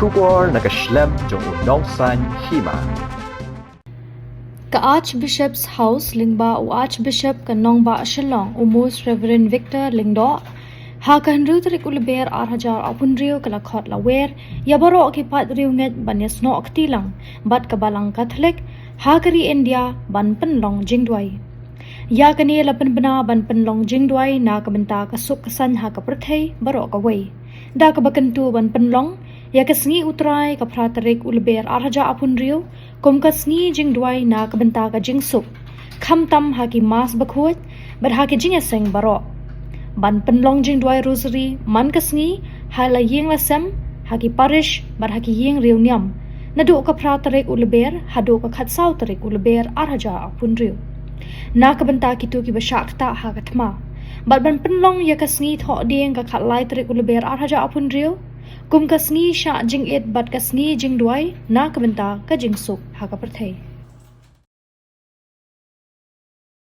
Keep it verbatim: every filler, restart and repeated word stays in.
Khubor na ka shlem jong u Nongsaiñ Hima. Ka Archbishop's House lyngba u Archbishop ka Nongbah Shillong, u Most Reverend Victor Lyngdoh, ha ka hynriew tarik u Lber ar hajar arphew hynriew ka la khot la wer ïa baroh ki paid riewngeit ban ïasnoh kti lang bad ka Balang Katholik ha ka ri India ban pynlong jingduwai. Ïa kane la pynbna ban pynlong jingduwai na ka bynta ka suk ka saiñ ha ka pyrthei baroh kawei, da kaba kyntu ban pynlong ïa ka sngi U Trai ka phra tarik u Lber ar hajar arphew hynriew kum ka sngi jingduwai na ka bynta ka jingsuk, khamtam ha ki Mass bakhuid bad ha ki jingïaseng baroh. Ban pynlong jingduwai Rosary man ka sngi ha la ïing la sem, ha ki parish bad ha ki ïing riewniam, naduh ka phra tarik u Lber haduh ka khatsaw tarik u Lber ar hajar arphew hynriew, na ka bynta kito kiba shah ktah ha ka thma. Bad ban pynlong ïa ka sngi Thohdieng ka khatlai tarik u Lber ar hajar arphew hynriew kum ka sngi shah jingit bad ka sngi jingduwai na ka bynta ka jingsuk ha ka pyrthei.